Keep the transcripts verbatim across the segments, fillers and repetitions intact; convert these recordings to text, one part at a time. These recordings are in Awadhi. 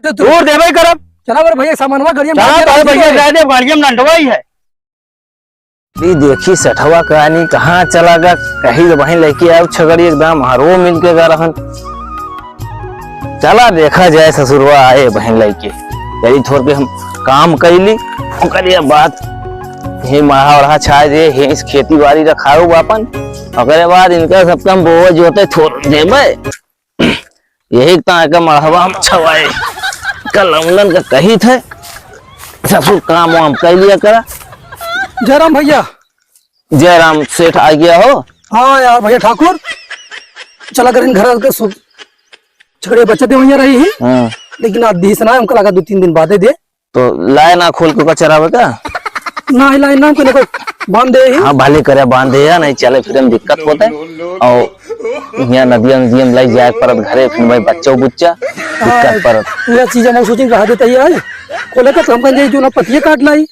तो तू तूर देबे करब। चला बरे भैया, सामानवा गाड़िया में चला डाल बरे दे। भैया, जाए दे, गाड़िया में डंडवा ही है। ई देखी सेठवा कहानी कहाँ चला गा, कही तो वहीं लेके आयो छगड़ी एकदम हरो मिल के गा रहन। चला देखा जाए ससुरवा आए बहन लइके। यही थोर के हम काम कैली, ओकरे बाद हे मढ़ा ओढ़ा छाए दे, हे इस खेती बाड़ी रखाऊ बापन। ओकरे बाद इनका सबके हम बोवे जोते थोर देबे। यही ता के मढ़वा हम छवाए। कल उनन का कही थे, ससुर काम वाम कर लिया करा। जयराम भैया। जयराम सेठ आ गया हो। हाँ यार भैया ठाकुर, चला कर इन घर के सु-, छगड़े बच्चे दे वहीं रही ही। हाँ। लेकिन आज दिस ना, हमको लगा दो तीन दिन बाद दे। तो लाए ना खोल के ओका चरावे का? ना, लाए ना, कोई ना कोई बांध दे ही। हाँ, भले करे बांध दे या, नहीं चले फिरे में दिक्कत होते। और यहाँ नदिया नदिया में लग जाए परत घरे, फिर भाई बच्चा बुच्चा दिक्कत हाँ, परत। ये चीजें मैं सोचिन कहा देता ही है। खोले का तो हम कहेंगे जो ना पतिये काट लाई।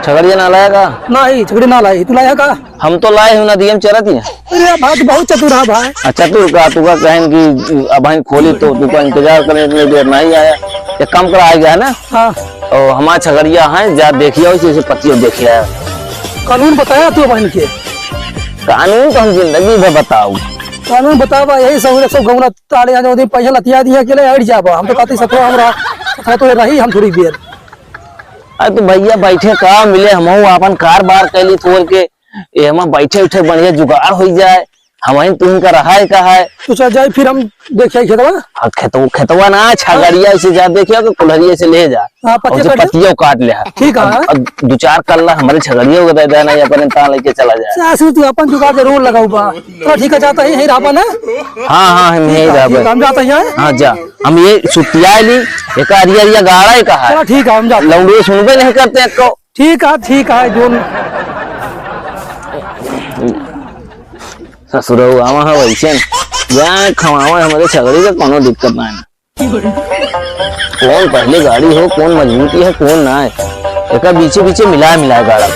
छगड़िया ना लाया का? नहीं, छगड़ी ना लाई। तू लाया का? हम तो लाए हूँ, नदिया में चरत ही। अरे भाई, तू बहुत चतुर है भाई। अच्छा, तू का, तू का कहें कि अब भाई खोली तो तू का इंतजार करें, इतनी देर नहीं आया। एक काम करा, आ गया है ना? हाँ। और हमारा छगड़िया है, जा देखिया, उसे, उसे पतियो देखिया। कानून बताया तू बहन के? कानून तो हम जिंदगी भर बताऊ। कानून बतावा, यही सब, सब गौना ताड़े आ जाओ, पैसा लतिया दिया के ले हट जाबा। हम तो कहते सतवा हमरा, सतवा तो रही हम थोड़ी देर। अरे तो भैया बैठे का मिले, हमहू आपन कार बार कैली थोर के, एहमा बैठे उठे बढ़िया जुगाड़ होइ जाए, हमहिन तुहिन का रहाए का है। तो चल जाए फिर हम देखे खेतवा। हाँ, खेतवा, खेतवा ना, छगड़िया से जा देखिया तो कुल्हरिया से ले जा। हाँ, पतिया और जो काट ले। पतियो काट ले। ठीक है। अब, अब दो चार कल्ला हमरे छगड़िया को दे देना, या अपने तान लेके चला जाए। सासू तू अपन जुगाड़ जरूर लगाऊ बा। तो ठीक है, जाता ही, यहीं रहबा ना? हाँ, हाँ, हम यहीं ठीक है, रहबे। ठीक है, हम जाता ही हैं। हाँ, जा। हम ये सुतिया ली, एक अरिया अरिया गाड़ा ही कहा है। चलो ठीक है, हम जाते हैं। लौंडे सुनबे नहीं करते को। ठीक है, ठीक है, जोन। ससुरऊ आवा है वैसे न। या खवावा है हमरे छगड़ी का, कोनो दिक्कत ना है। कौन पहले गाड़ी हो, कौन मजबूती है, कौन ना है। एका बीचे बीचे मिलाए मिलाए गाड़ा।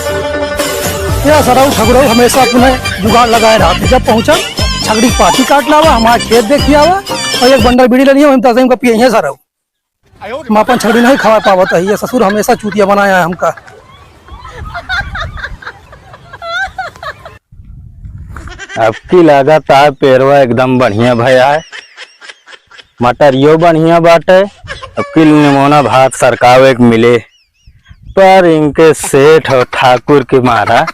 या सरऊ ठगुरऊ हमेशा अपने जुगाड़ लगाए रहते। जब पहुँचा, छगड़ी पाती काट लावा, हमारा खेत देखिया आवा, और एक बंडल बीड़ी लेनी हो, हम तसेम का पिए हैं सरऊ। हम अपन छगड़ी नहीं खवा पावत है, ये ससुर हमेशा चूतिया बनाया है हमका। अब की लागत है पेरवा एकदम बढ़िया भया है, मटरियो बढ़िया बाटे। अब की निमोना भात सरकावे के मिले, पर इनके सेठ और ठाकुर के मारा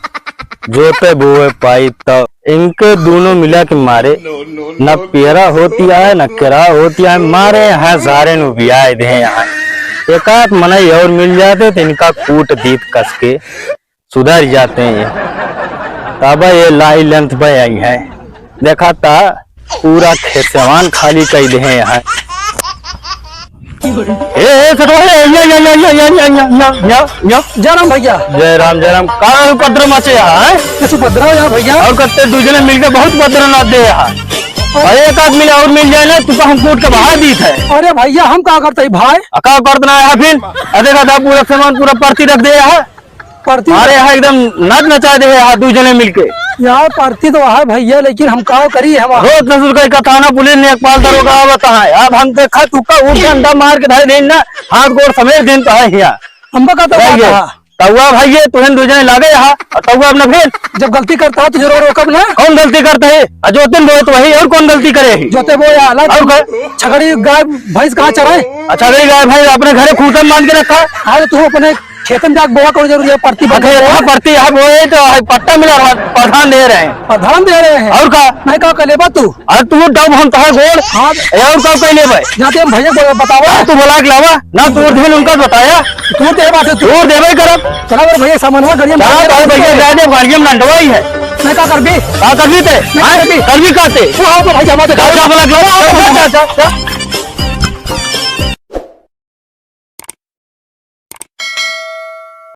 जोते बोए पाई तो इनके दोनों मिला के मारे, न पेरा होती है, न केरा होती है, मारे यहाँ सारे नु बियाए दे यहाँ। एक आध मनई और मिल जाते तो इनका कूट दीत कस के सुधर जाते हैं। तब ये लाई लेंथ पे आई है, देखा था पूरा खेतवान खाली कर दे हैं यहाँ। ए, ए, सटवा, ए, या, या, या। जय राम भैया। जय राम, जय राम। का उपद्रव मचे यहाँ, हैं? कुछ उपद्रव यहाँ भैया? और कत्ते दू जने मिलके बहुत उपद्रव ना दे यहाँ। और एक आदमी और मिल जाए ना, तू तो हम कूट के बाहर दीत है। अरे भैया, हम का करते ही भाई? आ, का करत ना है फिर? आ, देखा था पूरा सामान पूरा परती रख दे यहाँ। परती अरे यहाँ एकदम नाच नचा दे है, हाँ, दू जने मिलके। यार, परती तो है भैया, लेकिन हम का करी, हम रोज ससुर का का थाना पुलिस ने एक पाल दरोगा आवत है। अब हम देखा तू का ऊँट डंडा मार के धर देन ना, हाथ गोड़ समेट देन तो है हिया। हमका का तो रह बात गए। है। तउआ भाई ये तुहन दू जने लागे यहाँ, और तउआ अपना फिर। जब गलती करता है तो जरूर रोकब ना। कौन गलती करता है? आ जोते बोए तो वही, और कौन गलती करे है? जोते बोए अलग। और का? छगड़ी गाय भैंस कहाँ चराए? अच्छा, छगड़ी गाय भैंस अपने घरे खूंटा में बांध के रखा। अरे तू अपने खेतन जाके बोआ कौन जरूरी है? परती अच्छा, बंधे ये रहे। कहाँ परती है? बोए तो है, पट्टा मिला रहा, प्रधान दे रहे हैं। प्रधान दे रहे हैं। और का? नहीं का कर लेबा तू? अरे तू डब हम तहार गोड़। हाँ। ए, और का कर लेबे? जाते हम भैया को बतावा। हाँ, तू बोला के लावा। ना तू देन उनका बताया। तू दे बात है तू। तू देबे करब। चला मेरे भैया सामान हुआ गाड़ी में चला डाल भाई भैया, दे। जा दे, गाड़ी में डंडवाई है। मैं का करबी? का करबी ते? मैं हाँ? करबी। करबी का ते? तू आओ तो भाई जमा दे। जा, जा, बोला के लावा। जा, जा, जा, जा।